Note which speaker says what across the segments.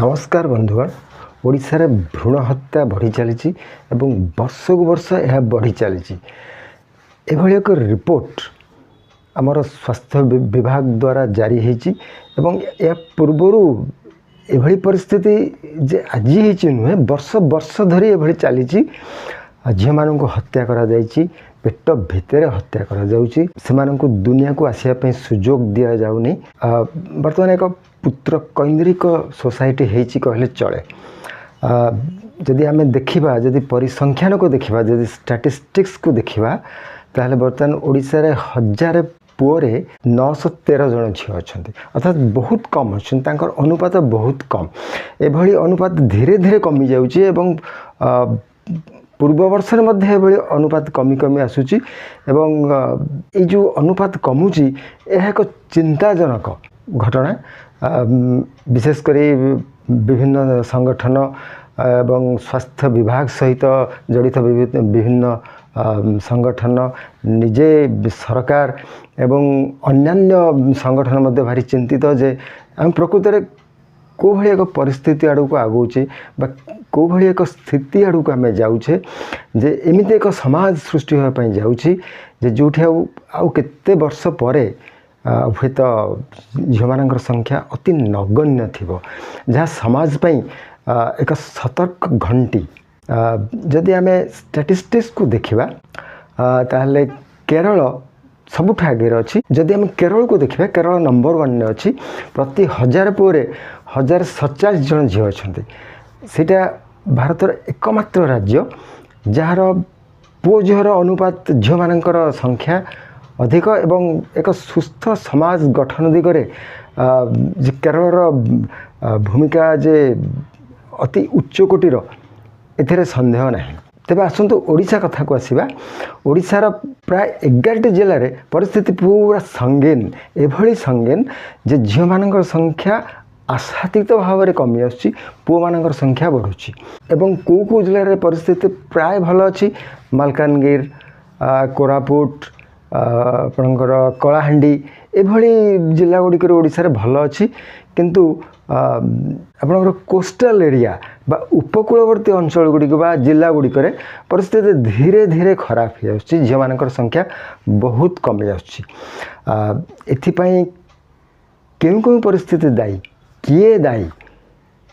Speaker 1: ନମସ୍କାର ବନ୍ଧୁଗଣ। ଓଡ଼ିଶାରେ ଭ୍ରୂଣ ହତ୍ୟା ବଢ଼ି ଚାଲିଛି ଏବଂ ବର୍ଷକୁ ବର୍ଷ ଏହା ବଢ଼ି ଚାଲିଛି। ଏଭଳି ଏକ ରିପୋର୍ଟ ଆମର ସ୍ୱାସ୍ଥ୍ୟ ବିଭାଗ ଦ୍ୱାରା ଜାରି ହେଇଛି ଏବଂ ଏହା ପୂର୍ବରୁ ଏଭଳି ପରିସ୍ଥିତି ଯେ ଆଜି ହେଇଛି ନୁହେଁ, ବର୍ଷ ବର୍ଷ ଧରି ଏଭଳି ଚାଲିଛି। ଝିଅମାନଙ୍କୁ ହତ୍ୟା କରାଯାଇଛି, ପେଟ ଭିତରେ ହତ୍ୟା କରାଯାଉଛି, ସେମାନଙ୍କୁ ଦୁନିଆକୁ ଆସିବା ପାଇଁ ସୁଯୋଗ ଦିଆଯାଉନି। ବର୍ତ୍ତମାନ ଏକ ପୁତ୍ର କୈନ୍ଦ୍ରିକ ସୋସାଇଟି ହେଇଛି କହିଲେ ଚଳେ। ଯଦି ଆମେ ଦେଖିବା, ଯଦି ପରିସଂଖ୍ୟାନକୁ ଦେଖିବା, ଯଦି ଷ୍ଟାଟିଷ୍ଟିକ୍ସକୁ ଦେଖିବା, ତାହେଲେ ବର୍ତ୍ତମାନ ଓଡ଼ିଶାରେ 1000 ପୁଅରେ 913 ଜଣ ଝିଅ ଅଛନ୍ତି, ଅର୍ଥାତ୍ ବହୁତ କମ୍ ଅଛନ୍ତି, ତାଙ୍କର ଅନୁପାତ ବହୁତ କମ୍। ଏଭଳି ଅନୁପାତ ଧୀରେ ଧୀରେ କମିଯାଉଛି ଏବଂ ପୂର୍ବ ବର୍ଷରେ ମଧ୍ୟ ଏଭଳି ଅନୁପାତ କମି କମି ଆସୁଛି। ଏବଂ ଏଇ ଯେଉଁ ଅନୁପାତ କମୁଛି, ଏହା ଏକ ଚିନ୍ତାଜନକ ଘଟଣା। ବିଶେଷ କରି ବିଭିନ୍ନ ସଂଗଠନ ଏବଂ ସ୍ୱାସ୍ଥ୍ୟ ବିଭାଗ ସହିତ ଜଡ଼ିତ ବିଭିନ୍ନ ସଂଗଠନ, ନିଜେ ସରକାର ଏବଂ ଅନ୍ୟାନ୍ୟ ସଂଗଠନ ମଧ୍ୟ ଭାରି ଚିନ୍ତିତ ଯେ ଆମେ ପ୍ରକୃତରେ କେଉଁଭଳି ଏକ ପରିସ୍ଥିତି ଆଡ଼କୁ ଆଗଉଛେ ବା କେଉଁଭଳି ଏକ ସ୍ଥିତି ଆଡ଼କୁ ଆମେ ଯାଉଛେ, ଯେ ଏମିତି ଏକ ସମାଜ ସୃଷ୍ଟି ହେବା ପାଇଁ ଯାଉଛି ଯେ ଯେଉଁଠି ଆଉ କେତେ ବର୍ଷ ପରେ ହୁଏତ ଝିଅମାନଙ୍କର ସଂଖ୍ୟା ଅତି ନଗଣ୍ୟ ଥିବ, ଯାହା ସମାଜ ପାଇଁ ଏକ ସତର୍କ ଘଣ୍ଟି। ଯଦି ଆମେ ଷ୍ଟାଟିଷ୍ଟିକ୍ସକୁ ଦେଖିବା, ତାହେଲେ କେରଳ ସବୁଠୁ ଆଗରେ ଅଛି। ଯଦି ଆମେ କେରଳକୁ ଦେଖିବା, କେରଳ ନମ୍ବର 1ରେ ଅଛି। ପ୍ରତି 1000 ପୁଅରେ 1047 ଜଣ ଝିଅ ଅଛନ୍ତି। ସେଇଟା ଭାରତର ଏକମାତ୍ର ରାଜ୍ୟ ଯାହାର ପୁଅ ଝିଅର ଅନୁପାତ ଝିଅମାନଙ୍କର ସଂଖ୍ୟା ଅଧିକ। ଏବଂ ଏକ ସୁସ୍ଥ ସମାଜ ଗଠନ ଦିଗରେ ଯେ କେରଳର ଭୂମିକା ଯେ ଅତି ଉଚ୍ଚକୋଟୀର, ଏଥିରେ ସନ୍ଦେହ ନାହିଁ। ତେବେ ଆସନ୍ତୁ ଓଡ଼ିଶା କଥାକୁ ଆସିବା। ଓଡ଼ିଶାର ପ୍ରାୟ 11ଟି ଜିଲ୍ଲାରେ ପରିସ୍ଥିତି ପୁରା ସଙ୍ଗୀନ, ଏଭଳି ସଙ୍ଗୀନ ଯେ ଝିଅମାନଙ୍କର ସଂଖ୍ୟା ଆଶାତୀତ ଭାବରେ କମି ଆସୁଛି, ପୁଅମାନଙ୍କର ସଂଖ୍ୟା ବଢ଼ୁଛି। ଏବଂ କେଉଁ କେଉଁ ଜିଲ୍ଲାରେ ପରିସ୍ଥିତି ପ୍ରାୟ ଭଲ ଅଛି? ମାଲକାନଗିରି, କୋରାପୁଟ, ଆପଣଙ୍କର କଳାହାଣ୍ଡି, ଏଭଳି ଜିଲ୍ଲା ଗୁଡ଼ିକରେ ଓଡ଼ିଶାରେ ଭଲ ଅଛି। କିନ୍ତୁ ଆପଣଙ୍କର କୋଷ୍ଟାଲ ଏରିଆ ବା ଉପକୂଳବର୍ତ୍ତୀ ଅଞ୍ଚଳ ଗୁଡ଼ିକ ବା ଜିଲ୍ଲା ଗୁଡ଼ିକରେ ପରିସ୍ଥିତି ଧୀରେ ଧୀରେ ଖରାପ ହେଇଆସୁଛି, ଝିଅମାନଙ୍କର ସଂଖ୍ୟା ବହୁତ କମି ଆସୁଛି। ଏଥିପାଇଁ କେଉଁ କେଉଁ ପରିସ୍ଥିତି ଦାୟୀ, କିଏ ଦାୟୀ,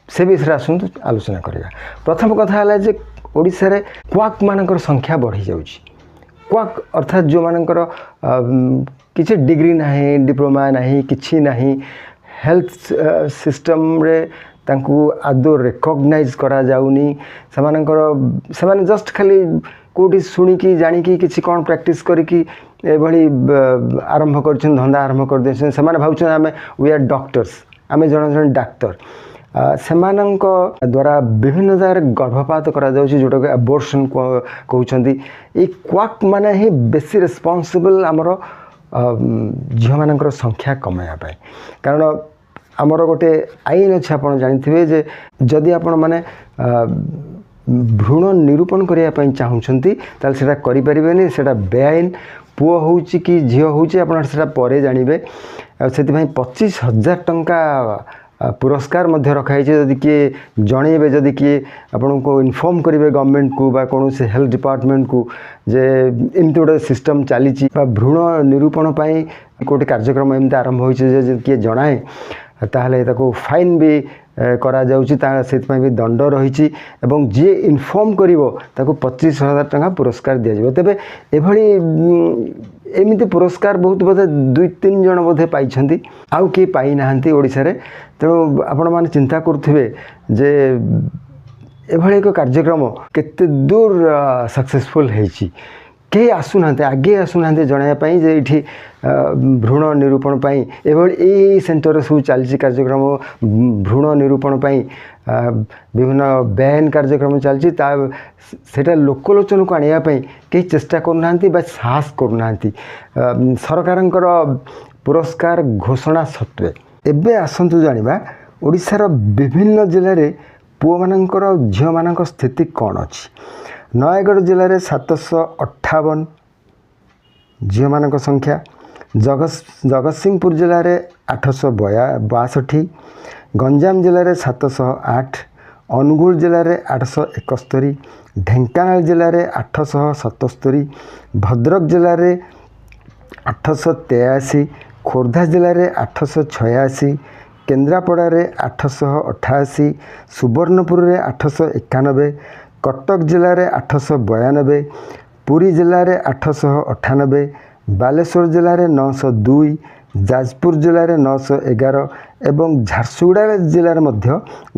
Speaker 1: ସେ ବିଷୟରେ ଆସନ୍ତୁ ଆଲୋଚନା କରିବା। ପ୍ରଥମ କଥା ହେଲା ଯେ ଓଡ଼ିଶାରେ କ୍ୱାକ୍ମାନଙ୍କର ସଂଖ୍ୟା ବଢ଼ିଯାଉଛି। କ୍ୱାକ୍ ଅର୍ଥାତ୍ ଯେଉଁମାନଙ୍କର କିଛି ଡିଗ୍ରୀ ନାହିଁ, ଡିପ୍ଲୋମା ନାହିଁ, କିଛି ନାହିଁ, ହେଲ୍ଥ ସିଷ୍ଟମ୍ରେ ତାଙ୍କୁ ଆଦୌ ରେକଗ୍ନାଇଜ୍ କରାଯାଉନି। ସେମାନେ ଜଷ୍ଟ ଖାଲି କେଉଁଠି ଶୁଣିକି ଜାଣିକି କିଛି କ'ଣ ପ୍ରାକ୍ଟିସ୍ କରିକି ଏଭଳି ଆରମ୍ଭ କରିଛନ୍ତି, ଧନ୍ଦା ଆରମ୍ଭ କରିଦେଇଛନ୍ତି। ସେମାନେ ଭାବୁଛନ୍ତି ଆମେ we are doctors, ଆମେ ଜଣେ ଜଣେ ଡାକ୍ତର। ସେମାନଙ୍କ ଦ୍ୱାରା ବିଭିନ୍ନ ଜାଗାରେ ଗର୍ଭପାତ କରାଯାଉଛି, ଯେଉଁଟାକୁ ଆବୋର୍ସନ୍ କହୁଛନ୍ତି। ଏଇ କ୍ୱାକ୍ ମାନେ ହିଁ ବେଶୀ ରେସ୍ପନ୍ସିବଲ୍ ଆମର ଝିଅମାନଙ୍କର ସଂଖ୍ୟା କମାଇବା ପାଇଁ। କାରଣ ଆମର ଗୋଟେ ଆଇନ ଅଛି, ଆପଣ ଜାଣିଥିବେ ଯେ ଯଦି ଆପଣମାନେ ଭ୍ରୂଣ ନିରୂପଣ କରିବା ପାଇଁ ଚାହୁଁଛନ୍ତି, ତାହେଲେ ସେଇଟା କରିପାରିବେନି, ସେଇଟା ବେଆଇନ। ପୁଅ ହେଉଛି କି ଝିଅ ହେଉଛି, ଆପଣ ସେଇଟା ପରେ ଜାଣିବେ। ଆଉ ସେଥିପାଇଁ 25,000 ଟଙ୍କା ପୁରସ୍କାର ମଧ୍ୟ ରଖାହେଇଛି। ଯଦି କିଏ ଜଣେଇବେ, ଯଦି କିଏ ଆପଣଙ୍କୁ ଇନଫର୍ମ କରିବେ ଗଭର୍ଣ୍ଣମେଣ୍ଟକୁ ବା କୌଣସି ହେଲ୍ଥ ଡିପାର୍ଟମେଣ୍ଟକୁ ଯେ ଏମିତି ଗୋଟେ ସିଷ୍ଟମ୍ ଚାଲିଛି ବା ଭ୍ରୂଣ ନିରୂପଣ ପାଇଁ କେଉଁଠି କାର୍ଯ୍ୟକ୍ରମ ଏମିତି ଆରମ୍ଭ ହୋଇଛି, ଯେ ଯଦି କିଏ ଜଣାଏ ତାହେଲେ ତାକୁ ଫାଇନ୍ ବି କରାଯାଉଛି, ତା ସେଥିପାଇଁ ବି ଦଣ୍ଡ ରହିଛି ଏବଂ ଯିଏ ଇନଫର୍ମ କରିବ ତାକୁ 25,000 ଟଙ୍କା ପୁରସ୍କାର ଦିଆଯିବ। ତେବେ ଏଭଳି ଏମିତି ପୁରସ୍କାର ବହୁତ ବୋଧେ 2-3 ଜଣ ବୋଧେ ପାଇଛନ୍ତି, ଆଉ କିଏ ପାଇନାହାନ୍ତି ଓଡ଼ିଶାରେ। ତେଣୁ ଆପଣମାନେ ଚିନ୍ତା କରୁଥିବେ ଯେ ଏଭଳି ଏକ କାର୍ଯ୍ୟକ୍ରମ କେତେ ଦୂର ସକ୍ସେସଫୁଲ୍ ହେଇଛି। କେହି ଆସୁନାହାନ୍ତି, ଆଗେଇ ଆସୁନାହାନ୍ତି ଜଣାଇବା ପାଇଁ ଯେ ଏଇଠି ଭ୍ରୂଣ ନିରୂପଣ ପାଇଁ ଏଭଳି ଏଇ ସେଣ୍ଟରରେ ସବୁ ଚାଲିଛି କାର୍ଯ୍ୟକ୍ରମ। ଭ୍ରୂଣ ନିରୂପଣ ପାଇଁ ବିଭିନ୍ନ ବେଆଇନ କାର୍ଯ୍ୟକ୍ରମ ଚାଲିଛି, ତା ସେଇଟା ଲୋକଲୋଚନକୁ ଆଣିବା ପାଇଁ କେହି ଚେଷ୍ଟା କରୁନାହାନ୍ତି ବା ସାହସ କରୁନାହାନ୍ତି, ସରକାରଙ୍କର ପୁରସ୍କାର ଘୋଷଣା ସତ୍ତ୍ୱେ। ଏବେ ଆସନ୍ତୁ ଜାଣିବା ଓଡ଼ିଶାର ବିଭିନ୍ନ ଜିଲ୍ଲାରେ ପୁଅମାନଙ୍କର ଆଉ ଝିଅମାନଙ୍କ ସ୍ଥିତି କ'ଣ ଅଛି। ନୟାଗଡ଼ ଜିଲ୍ଲାରେ 758 ଝିଅମାନଙ୍କ ସଂଖ୍ୟା, ଜଗତସିଂହପୁର ଜିଲ୍ଲାରେ 862, ଗଞ୍ଜାମ ଜିଲ୍ଲାରେ 708, ଅନୁଗୁଳ ଜିଲ୍ଲାରେ 871, ଢେଙ୍କାନାଳ ଜିଲ୍ଲାରେ 877, ଭଦ୍ରକ ଜିଲ୍ଲାରେ 883, ଖୋର୍ଦ୍ଧା ଜିଲ୍ଲାରେ 886, କେନ୍ଦ୍ରାପଡ଼ାରେ 888, ସୁବର୍ଣ୍ଣପୁରରେ 891, କଟକ ଜିଲ୍ଲାରେ 892, ପୁରୀ ଜିଲ୍ଲାରେ 898, ବାଲେଶ୍ୱର ଜିଲ୍ଲାରେ 902, ଯାଜପୁର ଜିଲ୍ଲାରେ 911 ଏବଂ ଝାରସୁଗୁଡ଼ା ଜିଲ୍ଲାରେ ମଧ୍ୟ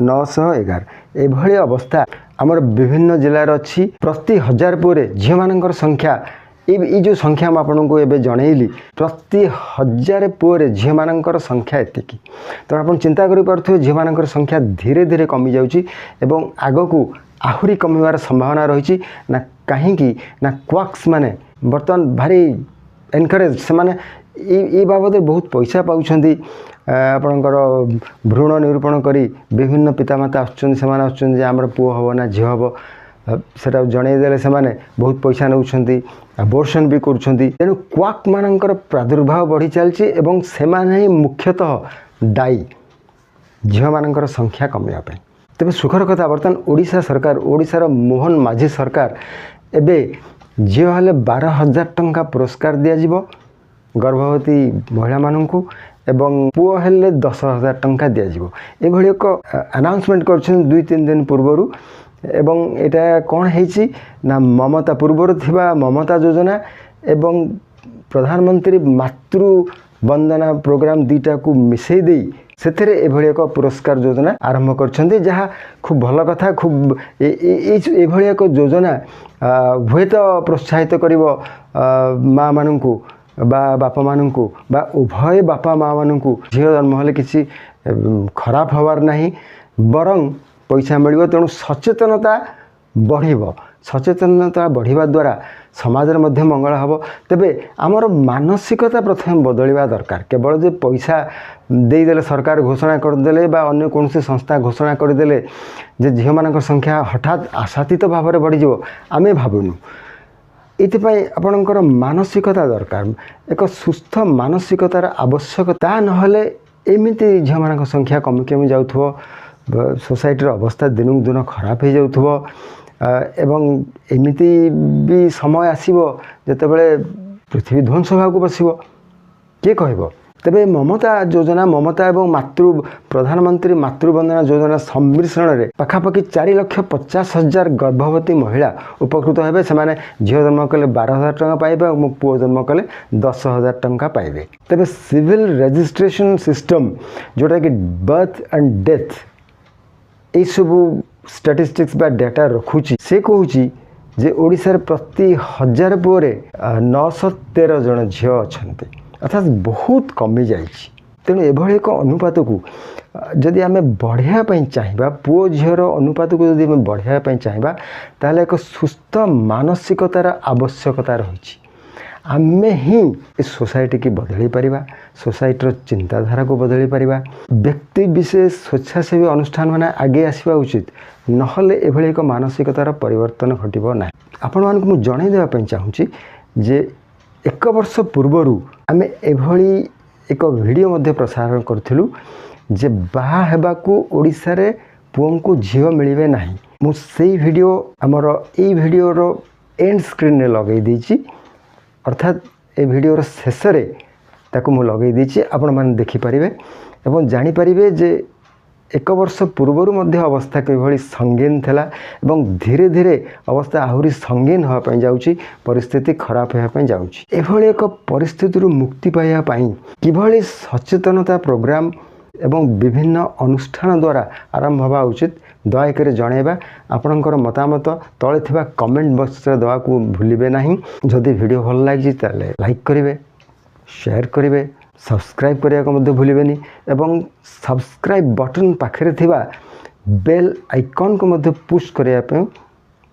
Speaker 1: 911। ଏଭଳି ଅବସ୍ଥା ଆମର ବିଭିନ୍ନ ଜିଲ୍ଲାରେ ଅଛି। ପ୍ରତି ହଜାର ପୁଅରେ ଝିଅମାନଙ୍କର ସଂଖ୍ୟା, ଏଇ ଯେଉଁ ସଂଖ୍ୟା ମୁଁ ଆପଣଙ୍କୁ ଏବେ ଜଣେଇଲି, ପ୍ରତି ହଜାର ପୁଅରେ ଝିଅମାନଙ୍କର ସଂଖ୍ୟା ଏତିକି। ତେଣୁ ଆପଣ ଚିନ୍ତା କରିପାରୁଥିବେ, ଝିଅମାନଙ୍କର ସଂଖ୍ୟା ଧୀରେ ଧୀରେ କମିଯାଉଛି ଏବଂ ଆଗକୁ ଆହୁରି କମିବାର ସମ୍ଭାବନା ରହିଛି। ନା କାହିଁକି ନା କ୍ୱାକ୍ସ ମାନେ ବର୍ତ୍ତମାନ ଭାରି ଏନକରେଜ୍, ସେମାନେ ଏଇ ବାବଦରେ ବହୁତ ପଇସା ପାଉଛନ୍ତି। ଆପଣଙ୍କର ଭ୍ରୂଣ ନିରୂପଣ କରି ବିଭିନ୍ନ ପିତାମାତା ଆସୁଛନ୍ତି, ସେମାନେ ଆସୁଛନ୍ତି ଯେ ଆମର ପୁଅ ହେବ ନା ଝିଅ ହେବ ସେଟା ଜଣେଇ ଦେଲେ ସେମାନେ ବହୁତ ପଇସା ନେଉଛନ୍ତି, ଆବୋର୍ସନ୍ ବି କରୁଛନ୍ତି। ତେଣୁ କ୍ୱାକ୍ ମାନଙ୍କର ପ୍ରାଦୁର୍ଭାବ ବଢ଼ି ଚାଲିଛି ଏବଂ ସେମାନେ ହିଁ ମୁଖ୍ୟତଃ ଦାୟୀ ଝିଅମାନଙ୍କର ସଂଖ୍ୟା କମିବା ପାଇଁ। ତେବେ ସୁଖର କଥା, ବର୍ତ୍ତମାନ ଓଡ଼ିଶା ସରକାର, ଓଡ଼ିଶାର ମୋହନ ମାଝୀ ସରକାର ଏବେ ଝିଅ ହେଲେ 12,000 ଟଙ୍କା ପୁରସ୍କାର ଦିଆଯିବ ଗର୍ଭବତୀ ମହିଳାମାନଙ୍କୁ ଏବଂ ପୁଅ ହେଲେ 10,000 ଟଙ୍କା ଦିଆଯିବ, ଏଭଳି ଏକ ଆନାଉନ୍ସମେଣ୍ଟ କରିଛନ୍ତି 2-3 ଦିନ ପୂର୍ବରୁ। ଏବଂ ଏଇଟା କ'ଣ ହେଇଛି ନା ମମତା ପୂର୍ବରୁ ଥିବା ମମତା ଯୋଜନା ଏବଂ ପ୍ରଧାନମନ୍ତ୍ରୀ ମାତୃ ବନ୍ଦନା ପ୍ରୋଗ୍ରାମ ଦୁଇଟାକୁ ମିଶାଇ ଦେଇ ସେଥିରେ ଏଭଳି ଏକ ପୁରସ୍କାର ଯୋଜନା ଆରମ୍ଭ କରିଛନ୍ତି, ଯାହା ଖୁବ୍ ଭଲ କଥା। ଖୁବ୍ ଏଭଳି ଏକ ଯୋଜନା ହୁଏତ ପ୍ରୋତ୍ସାହିତ କରିବ ମାଆମାନଙ୍କୁ ବା ବାପାମାନଙ୍କୁ ବା ଉଭୟ ବାପା ମାଆମାନଙ୍କୁ। ଝିଅ ଜନ୍ମ ହେଲେ କିଛି ଖରାପ ହେବାର ନାହିଁ, ବରଂ ପଇସା ମିଳିବ। ତେଣୁ ସଚେତନତା ବଢ଼ିବ, ସଚେତନତା ବଢ଼ିବା ଦ୍ୱାରା ସମାଜରେ ମଧ୍ୟ ମଙ୍ଗଳ ହେବ। ତେବେ ଆମର ମାନସିକତା ପ୍ରଥମେ ବଦଳିବା ଦରକାର। କେବଳ ଯେ ପଇସା ଦେଇଦେଲେ, ସରକାର ଘୋଷଣା କରିଦେଲେ ବା ଅନ୍ୟ କୌଣସି ସଂସ୍ଥା ଘୋଷଣା କରିଦେଲେ ଯେ ଝିଅମାନଙ୍କ ସଂଖ୍ୟା ହଠାତ୍ ଆଶାତୀତ ଭାବରେ ବଢ଼ିଯିବ, ଆମେ ଭାବୁନୁ। ଏଥିପାଇଁ ଆପଣଙ୍କର ମାନସିକତା ଦରକାର, ଏକ ସୁସ୍ଥ ମାନସିକତାର ଆବଶ୍ୟକତା। ନହେଲେ ଏମିତି ଝିଅମାନଙ୍କ ସଂଖ୍ୟା କମି କମି ଯାଉଥିବ, ସୋସାଇଟିର ଅବସ୍ଥା ଦିନକୁ ଦିନ ଖରାପ ହେଇଯାଉଥିବ ଏବଂ ଏମିତି ବି ସମୟ ଆସିବ ଯେତେବେଳେ ପୃଥିବୀ ଧ୍ୱଂସ ହେବାକୁ ବସିବ, କିଏ କହିବ? ତେବେ ମମତା ଯୋଜନା, ମମତା ଏବଂ ପ୍ରଧାନମନ୍ତ୍ରୀ ମାତୃବନ୍ଦନା ଯୋଜନା ସମ୍ମିଶ୍ରଣରେ ପାଖାପାଖି 4,50,000 ଗର୍ଭବତୀ ମହିଳା ଉପକୃତ ହେବେ। ସେମାନେ ଝିଅ ଜନ୍ମ କଲେ 12,000 ଟଙ୍କା ପାଇବେ ଏବଂ ପୁଅ ଜନ୍ମ କଲେ 10,000 ଟଙ୍କା ପାଇବେ। ତେବେ ସିଭିଲ୍ ରେଜିଷ୍ଟ୍ରେସନ୍ ସିଷ୍ଟମ୍, ଯେଉଁଟାକି ବର୍ଥ ଆଣ୍ଡ ଡେଥ୍ ଏଇସବୁ ଷ୍ଟାଟିଷ୍ଟିକ୍ସ ବା ଡାଟା ରଖୁଛି, ସେ କହୁଛି ଯେ ଓଡ଼ିଶାରେ ପ୍ରତି ହଜାର ପୁଅରେ 913 ଜଣ ଝିଅ ଅଛନ୍ତି, ଅର୍ଥାତ୍ ବହୁତ କମିଯାଇଛି। ତେଣୁ ଏଭଳି ଏକ ଅନୁପାତକୁ ଯଦି ଆମେ ବଢ଼ାଇବା ପାଇଁ ଚାହିଁବା, ପୁଅ ଝିଅର ଅନୁପାତକୁ ଯଦି ଆମେ ବଢ଼ାଇବା ପାଇଁ ଚାହିଁବା, ତାହେଲେ ଏକ ସୁସ୍ଥ ମାନସିକତାର ଆବଶ୍ୟକତା ରହିଛି। ଆମେ ହିଁ ଏ ସୋସାଇଟିକି ବଦଳାଇ ପାରିବା, ସୋସାଇଟିର ଚିନ୍ତାଧାରାକୁ ବଦଳାଇ ପାରିବା। ବ୍ୟକ୍ତି ବିଶେଷ, ସ୍ୱେଚ୍ଛାସେବୀ ଅନୁଷ୍ଠାନ ମାନେ ଆଗେଇ ଆସିବା ଉଚିତ, ନହେଲେ ଏଭଳି ଏକ ମାନସିକତାର ପରିବର୍ତ୍ତନ ଘଟିବ ନାହିଁ। ଆପଣମାନଙ୍କୁ ମୁଁ ଜଣାଇ ଦେବା ପାଇଁ ଚାହୁଁଛି ଯେ 1 ବର୍ଷ ପୂର୍ବରୁ ଆମେ ଏଭଳି ଏକ ଭିଡ଼ିଓ ମଧ୍ୟ ପ୍ରସାରଣ କରିଥିଲୁ ଯେ ବାହା ହେବାକୁ ଓଡ଼ିଶାରେ ପୁଅଙ୍କୁ ଝିଅ ମିଳିବେ ନାହିଁ। ମୁଁ ସେଇ ଭିଡ଼ିଓ ଆମର ଏଇ ଭିଡ଼ିଓର ଏଣ୍ଡ ସ୍କ୍ରିନ୍ରେ ଲଗାଇ ଦେଇଛି, ଅର୍ଥାତ୍ ଏ ଭିଡ଼ିଓର ଶେଷରେ ତାକୁ ମୁଁ ଲଗାଇ ଦେଇଛି। ଆପଣମାନେ ଦେଖିପାରିବେ ଏବଂ ଜାଣିପାରିବେ ଯେ 1 ବର୍ଷ ପୂର୍ବରୁ ମଧ୍ୟ ଅବସ୍ଥା କିଭଳି ସଙ୍ଗୀନ ଥିଲା ଏବଂ ଧୀରେ ଧୀରେ ଅବସ୍ଥା ଆହୁରି ସଙ୍ଗୀନ ହେବା ପାଇଁ ଯାଉଛି, ପରିସ୍ଥିତି ଖରାପ ହେବା ପାଇଁ ଯାଉଛି। ଏଭଳି ଏକ ପରିସ୍ଥିତିରୁ ମୁକ୍ତି ପାଇବା ପାଇଁ କିଭଳି ସଚେତନତା ପ୍ରୋଗ୍ରାମ ଏବଂ ବିଭିନ୍ନ ଅନୁଷ୍ଠାନ ଦ୍ୱାରା ଆରମ୍ଭ ହେବା ଉଚିତ, ଦୟାକରି ଜଣାଇବା। ଆପଣଙ୍କର ମତାମତ ତଳେ ଥିବା କମେଣ୍ଟ ବକ୍ସରେ ଦେବାକୁ ଭୁଲିବେ ନାହିଁ। ଯଦି ଭିଡ଼ିଓ ଭଲ ଲାଗିଛି ତାହେଲେ ଲାଇକ୍ କରିବେ, ସେୟାର କରିବେ, ସବସ୍କ୍ରାଇବ୍ କରିବାକୁ ମଧ୍ୟ ଭୁଲିବେନି ଏବଂ ସବସ୍କ୍ରାଇବ୍ ବଟନ୍ ପାଖରେ ଥିବା ବେଲ୍ ଆଇକନ୍କୁ ମଧ୍ୟ ପୁଶ୍ କରିବା ପାଇଁ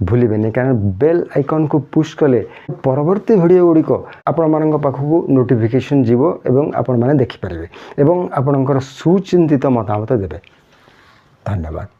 Speaker 1: ଭୁଲିବେନି, କାରଣ ବେଲ୍ ଆଇକନ୍କୁ ପୁଶ୍ କଲେ ପରବର୍ତ୍ତୀ ଭିଡ଼ିଓ ଗୁଡ଼ିକ ଆପଣମାନଙ୍କ ପାଖକୁ ନୋଟିଫିକେସନ୍ ଯିବ ଏବଂ ଆପଣମାନେ ଦେଖିପାରିବେ ଏବଂ ଆପଣଙ୍କର ସୁଚିନ୍ତିତ ମତାମତ ଦେବେ। ଧନ୍ୟବାଦ।